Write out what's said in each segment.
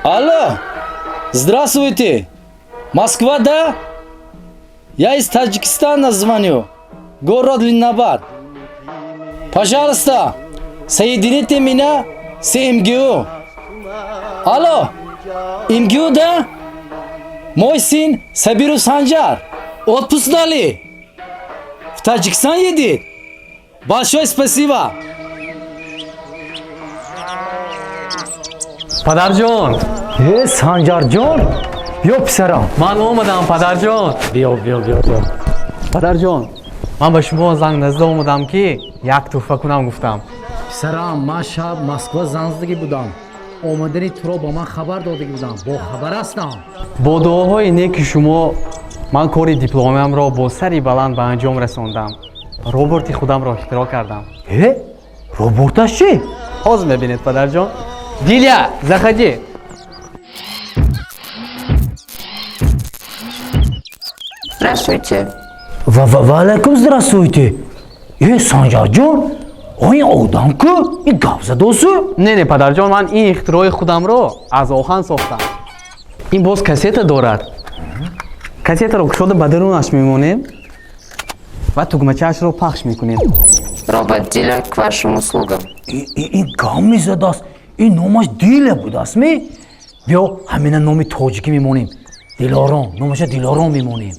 Алло, здравствуйте. Москва, да? Я из Таджикистана звоню. Город Ленинабад. Пожалуйста, соедините меня с МГУ. Алло, МГУ, да? Мой сын Сабиру Санджар. Отпуск дали. В Таджикистан едет. Большое спасибо. Падарҷон. Э, Санҷарҷон, биё, писарам. Ман омадам, падарҷон. Биё, биё, биё, биё. Падарҷон, ман ба шумо занг назда омадам, ки як тӯҳфа кунам гуфтам. Писарам, ман шаб Москва занг задагӣ будам, омадани туро ба ман хабар додагӣ будам, бохабар ҳастам. Бо дуоҳои неки шумо ман кори дипломиамро бо сари баланд ба анҷом расондам, роботи худамро ихтироъ кардам. Э, роботаш чӣ? Ҳозир мебинед, падарҷон. Диля, заходи. Здравствуйте. Ва алайкум здравствуйте. Э, Санҷарҷон, ин одам ку, ин гап задосу. Не, не, падарҷон, ман ин ихтирои худамро аз оҳан сохтам. Ин боз кассета дорад. Кассетаро кушода ба дарунаш мемонем ва тугмачаашро пахш мекунем. Робот Диля к вашим услугам. Ин гап мезадааст. Ин номаш Диля будааст ми? Биё, ҳамина номи тоҷикӣ мемонем, Дилором. Номаша Дилором мемонем.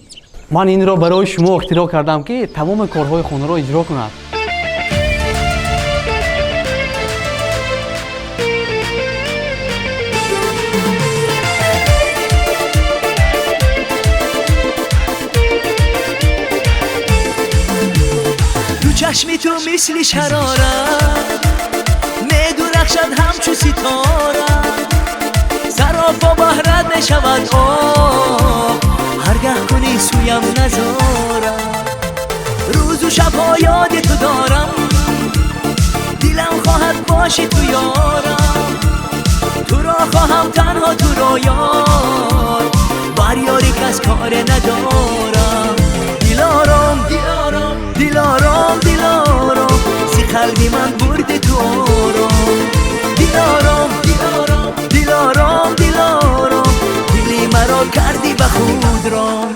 Ман инро барои шумо ихтироъ кардам, ки тамоми корҳои хонаро иҷро кунад. Ду чашми ту мисли шарора медурахшад ҳамчу ситора, саропо баҳрат мешавад об, ҳаргаҳ кунӣ сӯям назора. Рӯзу шабҳо ёди ту дорам, дилам хоҳад боши ту ёрам. Туро хоҳам, танҳо туро ёр, бар ёри кас коре надорам. Дилором, дилором, дилором, дилором, зи қалби ман бурди ту ором. Дилором, дилором, дилором, дилором, дили маро кардӣ ба худ ром.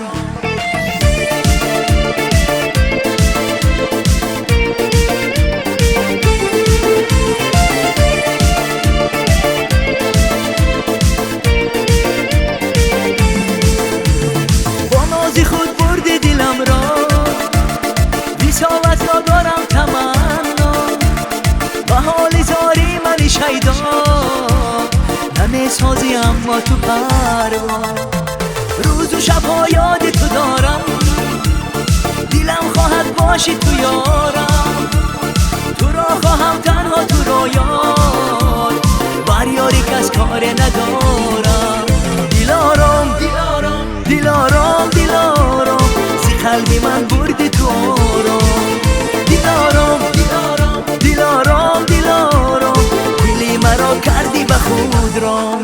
Бо нози худ бурди диламро, висолатро дорам таманно. Ба ҳоли зори мани шайдо намесозӣ, аммо ту парво. Рӯзу шабҳо ёди ту дорам, дилам хоҳад боши ту ёрам. Туро хоҳам, танҳо туро ёр, бар ёри кас коре надорам. Дилором, дилором, дилором, дилором, зи қалби ман бурди ту ором. Дилором, дилором, дилором, дилором, дили маро кардӣ ба худ ром.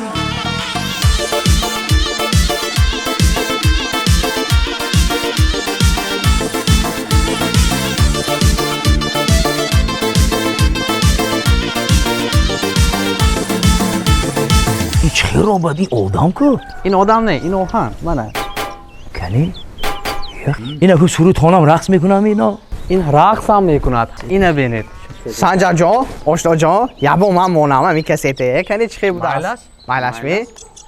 Ин чӣ хел робот? Ин одам ку. Ин одам не, ин оҳан мана. Кани, ина ку, суруд хонам, рақс мекунам ино. Ин рақсам мекунад, ина бинед. Санҷарҷон, ошноҷон, ябо ман монам ҳамин кассете. Кани, чӣ хел будааст? Майлаш ми?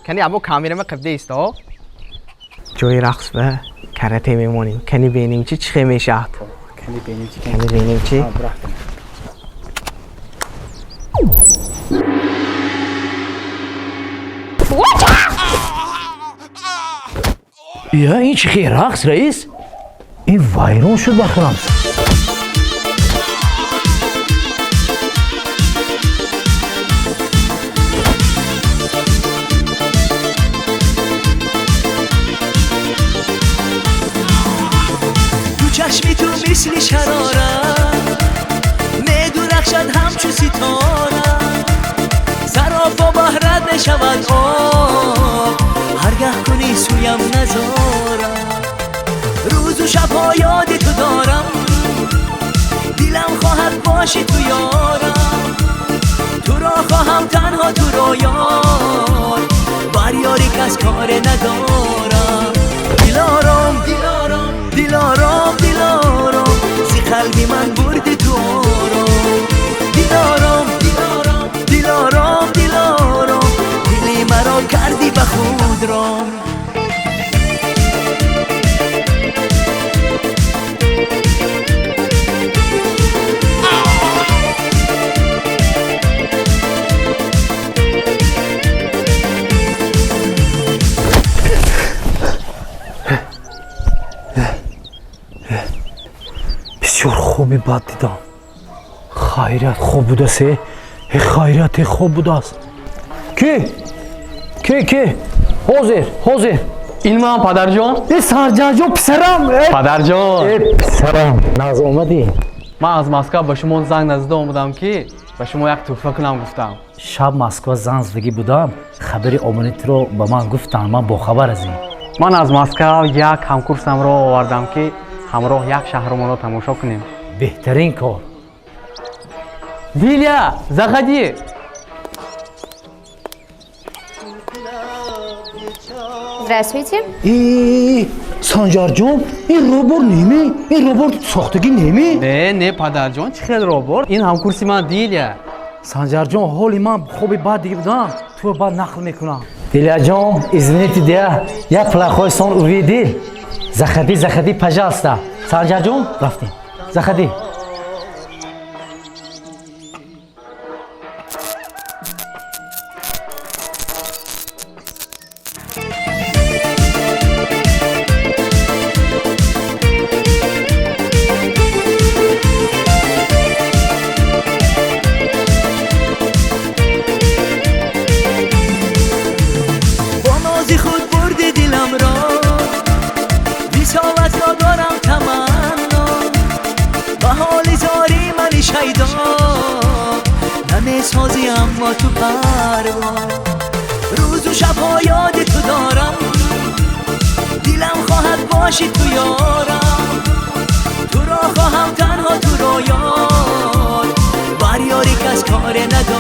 Кани, ябо камерама қибда исто. Ҷои рақс ба карате мемонем. Кани, бинем чи чӣ хел мешавад. Кани, бинем чи. Кани, бинем чи. Я, ин чӣ хел рақс, раис? Ин вайрон шуд ба худам. Ду чашми ту мисли шарора медурахшад ҳамчу ситора, саропо баҳрат мешавад об, ҳаргаҳ кунӣ сӯям назора. Рӯзу шабҳо ёди ту дорам, дилам хоҳад боши ту ёрам. Туро хоҳам, танҳо туро ёр, کس کار ندارم. دلارام دلارام دلارام دلارام، زی قلبی من بردی تو آرام. دلارام دلارام دلارام دلارام، دلی مرا کردی به خود رام. Бисёр хоби бад дидам. Хайрият хоб будааст, э? Э, хайрият, э, хоб будааст. Ки? Ки, ки? Ҳозир, ҳозир. Ин ман, падарҷон. Э, Сарҷанҷон, писарам, э! Падарҷон. Э, писарам, нағз омадӣ. Ман аз Москва ба шумо занг назада омадам, ки ба шумо як тӯҳфа кунам гуфтам. Шаб Москва занг задагӣ будам, хабари омадитро ба ман гуфтанд, ман бохабар аз ин. Ман аз Москва як ҳамкурсамро овардам, ки ҳамроҳ як шаҳрумонро тамошо кунем. Беҳтарин кор. Диля, заходи. Здравствуйте. И, Санҷарҷон, ин робот неме? Ин робот сохтагӣ неме? Не, не, падарҷон, чӣ хел робот? Ин ҳамкурси ман Диля. Санҷарҷон, ҳоли ман хоби бад дига будам, туро баъд нақл мекунам. Диляҷон, извините, дия, я плохой сон увидел. Заходи, заходи, пожалуйста. Санҷарҷон, рафтем. Заходи. Бо нози худ бурди дилам ро, висолат ро дорам таманно. Ба ҳоли зори мани шайдо намесозӣ, аммо ту парво. Рӯзу шабҳо ёди ту дорам, дилам хоҳад боши ту ёрам. Туро хоҳам, танҳо туро ёр, бар ёри кас коре надорам.